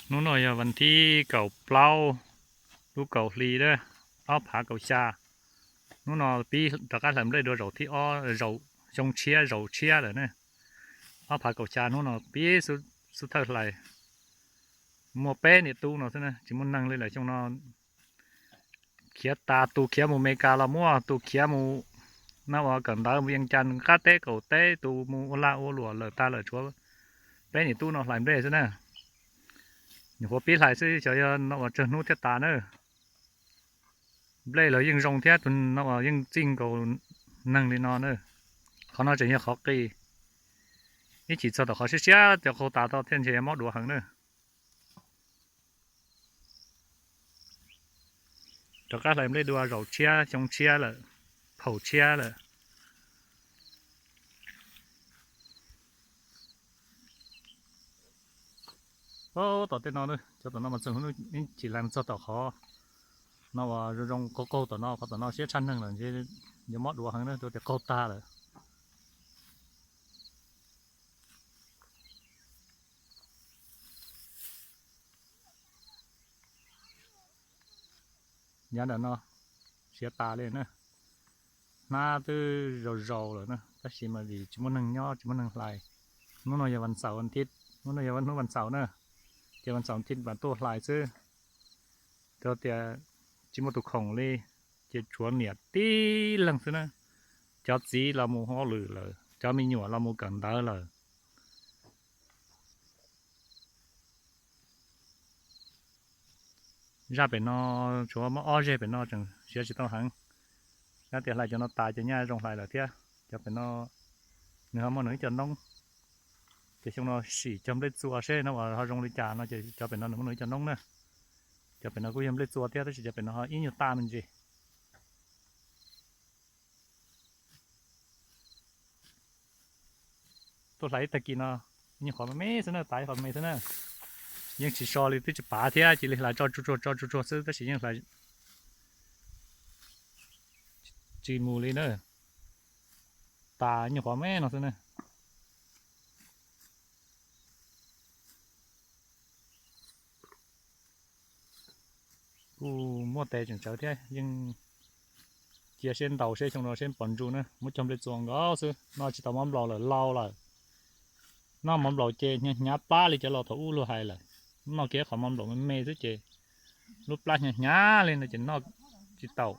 Hnub no yog vas thib kaum plaub, lub kaum hli, ob phav kaum xya. Hnub no pib rov qab hlais nplej dua zaum thib ob, zaum xyoo tshiab, zaum tshiab lawm ne. Ob phav kaum xya hnub no pib xub thawj hlais. Muaj peb niam tub no xwb na, tsis muaj neeg li lawm xyoo no. Khiav tas, tus khiav mus Meskas los muaj, tus khiav mus no uas kawm ntawv mus Yees Cas qab teb qaum teb, tus mus ua lag ua luam lawm tas lawm, tshuav peb niam tub no hlais nplej xwb na. Nyuam qhuav pib hlais xwb, xyov yog no uas tsawg hnub thiaj tas na. Nplej los yeej zoo thiab, tus no uas yeej txij nkaus neeg li no na. Qhov no tseem yog qhov qis, ib chim txog tom qhov siab siab cov qaug tas tau thiaj ntshe mob duav heev na. Rov qab hlais nplej dua zaum tshiab, xyoo tshiab lawm, phaum tshiab lawm. Tom tej no, cov tom no mas txog ib chim hlais txog tom qhov no uas zoo zoo qaug qaug tom no, qhov tom no siab tshaj neeg lawm, ntshe yuav mob duav heev na, rau tias qaug tag lawm. Yav ntawm no siav tas li na, hnab twb zaus zaus lawm na, tab sis mas vim tsis muaj neeg nyob tsis muaj neeg hlais. Hnub no yog vas xaum, hnub no yog hnub vas xaum na, ces vas xaum vas thib mam tuaj hlais xwb. Rau tias tsis muaj tus khoom li, ces tshuav niam tib leeg xwb na. Cov txiv los mus hauj lwm lawm, cov me nyuam los mus kawm ntawv lawm. Zaj pem no tshuav muab ob zeg pem no tseem siav tsis tau heev. Yog tias hlais cov no tas ces nyaj zoo hlais lawm thiab. Cov pem no nws ho muaj nws ib co noob, ces xyoo no sim cog nplej txua seb no uas ho zoo li cas no ces cov pem no nws muaj nws ib co noob na. Cov pem no kuj yog nplej txua thiab tab sis cov pem no ho ib nyuag taj me ntsis. Tuaj hlais ib tag kis no, ib nyuag qhov me me xwb na, tas ib qhov me xwb na. Yeej tsis so li, twb tsis pav thiab, cia li hlais tso tsuag tsuag tso tsuag tsuag xwb tab sis yeej hlais tsis mus li na. Tas nyuag qhov me no xwb na. Kuj muaj tes tseem tsawv thiab, yeej cia seb ntaus seb xyoo no seb pom ntsuj na, muab cog nplej txua nkaus xwb, noj tsis tau mov nplaum lawm, lau lawm. Noj mov nplaum ces hnyav hnyav plab li cov laus thaum ub luag hais lawm. Noj kiag qhov mov nplaum me me xwb ces lub plab hnyav hnyav li no ces noj tsis tau.